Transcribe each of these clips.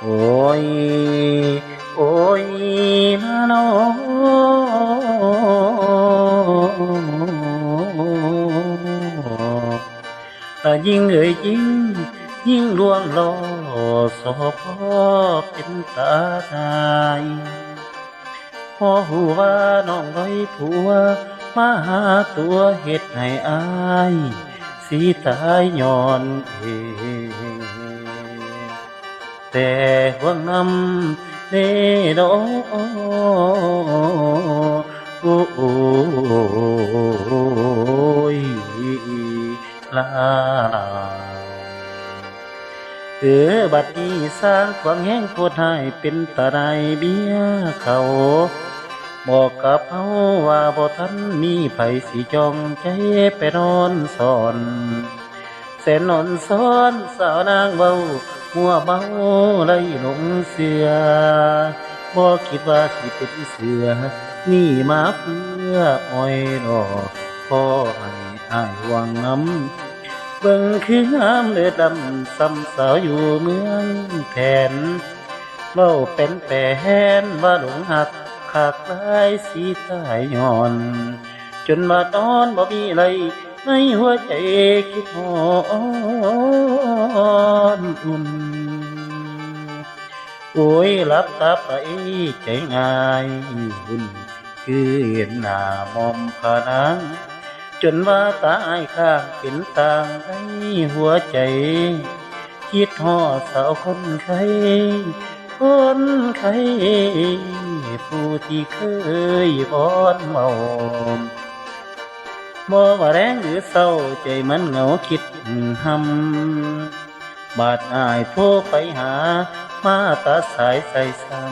ໂອ້ຍ ໂອ້ຍນະນໍ ຕາຍິງເອີຍຍິງ ຍິງລວງລໍ້ ສອບພໍເປັນຕາຕາຍ. ພໍຮູ້ວ່ານ້ອງໄດ້ຜົວ ມາຫາຕົວເຮັດໃຫ້ອ້າຍ ຊິຕາຍຍ້ອນເອງ ແຕ່ຫ່ວງນຳເດ້ເນາະ ໂອ້ຍ ລາລາ. ເອີ ບັດນີ້ຊ່າງຂວາງແຮງໂພດຮ້າຍ ເປັນຕານາຍເມຍເຂົາ ບອກກັບເຮົາວ່າບໍ່ທັນມີໃຜຊິຈອງໃຈໄປນອນສອນ ແສນອ່ອນຊອນສາວນາງເວົ້າ ຫົວເມົາໄຫຼຫຼົງເຊື່ອ ບໍ່ຄິດວ່າຊິເປັນເສືອ ໜີມາເພື່ອອ້ອຍຫຼອກ ຂໍໃຫ້ອ້າຍຫ່ວງນຳ ເບິ່ງຄືງາມເລີດລ້ຳ ສ່ຳສາວຢູ່ເມືອງແຜນ ເວົ້າແປນແປນວ່າຫຼົງຮັກ ຄັກຫຼາຍຊິຕາຍຍ້ອນ ຈົນວ່ານອນບໍ່ມີໄຫຼ ໃນຫົວໃຈຄິດຮ້ອນອຸ່ນ ໂອ້ຍ ຫຼັບຕາໄປໃຈງ່າຍວຸ່ນ ຄືເຫັນໜ້າໝ່ອມພະນາງ ຈົນວ່າຕາອ້າຍຄ້າງເປັນຕ່າງໃນຫົວໃຈ ຄິດຮອດສາວຄົນໄຄ ຄົນໄຄ ຜູ້ທີ່ເຄີຍວອນເວົ້າ ບໍ່ວ່າແລງຫຼືເຊົ້າ ໃຈມັນເຫງົາຄິດຫຳ ບາດອ້າຍໂທໄປຫາ ມາຕັດສາຍໃສ່ຊ້ຳ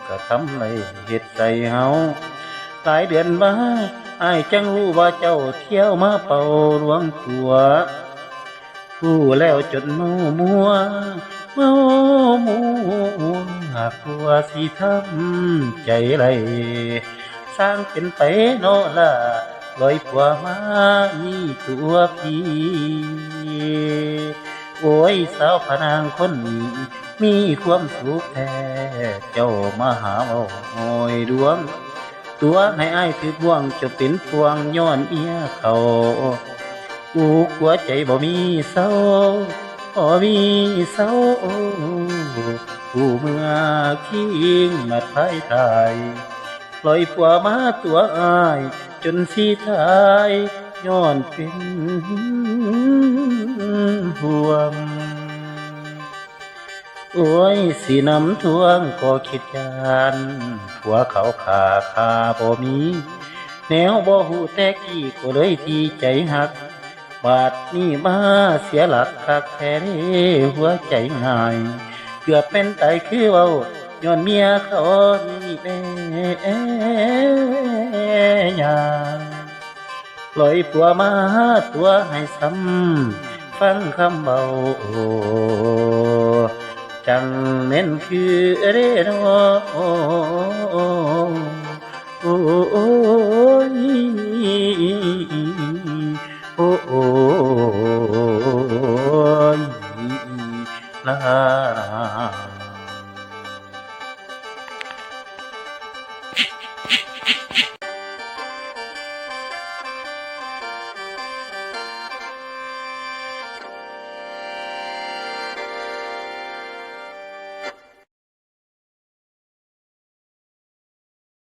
ກະທຳໄດ້ເຮັດໃສ່ເຮົາ ຫຼາຍເດືອນມາ ອ້າຍຈັ່ງຮູ້ວ່າເຈົ້າ ທ່ຽວມາເປົ່າລວງຕົວ ຮູ້ແລ້ວຈົນເມົາມົວ ເມົາມົວ ຕົວະຊິທຳໃຈໄດ້ ຊ່າງເປັນໄປເນາະລະ ລອຍຜົວມາມີຕົວພີ ໂອ້ຍ ສາວພະນາງຄົນນີ້ ມີຄວາມສຸກແທ້ ເຈົ້າມາຫາເວົ້າຫ້ອຍດວງ ຕົວະໃຫ້ອ້າຍຖືກບ່ວງ ເຈົ້າເປັນພວງຍ້ອນເມຍເຂົາ ອຸກຫົວໃຈບໍ່ມີເຊົາ ບໍ່ມີເຊົາ ຜູ້ເມືອຄີງມາພາຍທ້າຍ ລອຍຜົວມາຕົວະອ້າຍ ຈົນຊິຕາຍຍ້ອນເປັນຫ່ວງ ໂອ້ຍ ຊິນຳທວງກໍຄິດຢ້ານ ຜົວເຂົາຂ້າຂ້າບໍ່ມີ ແນວບໍ່ຮູ້ແຕ່ກີ້ ກໍເລີຍທີ່ໃຈຮັກ ບາດນີ້ມາເສຍຫຼັກຄັກແທ້ເດ້ ຫົວໃຈງ່າຍ ເກືອບແມ່ນຕາຍຄືເວົ້າ ຍ້ອນເມຍເຂົານີ້ແດ່ຍາ ລອຍຜົວມາຕົວະໃຫ້ຊ້ຳ ຟັງຄຳເວົ້າ ຈັ່ງແມ່ນຄືເດ້ເນາະ ໂອ້ຍ ໂອ້ຍ ລາລາ.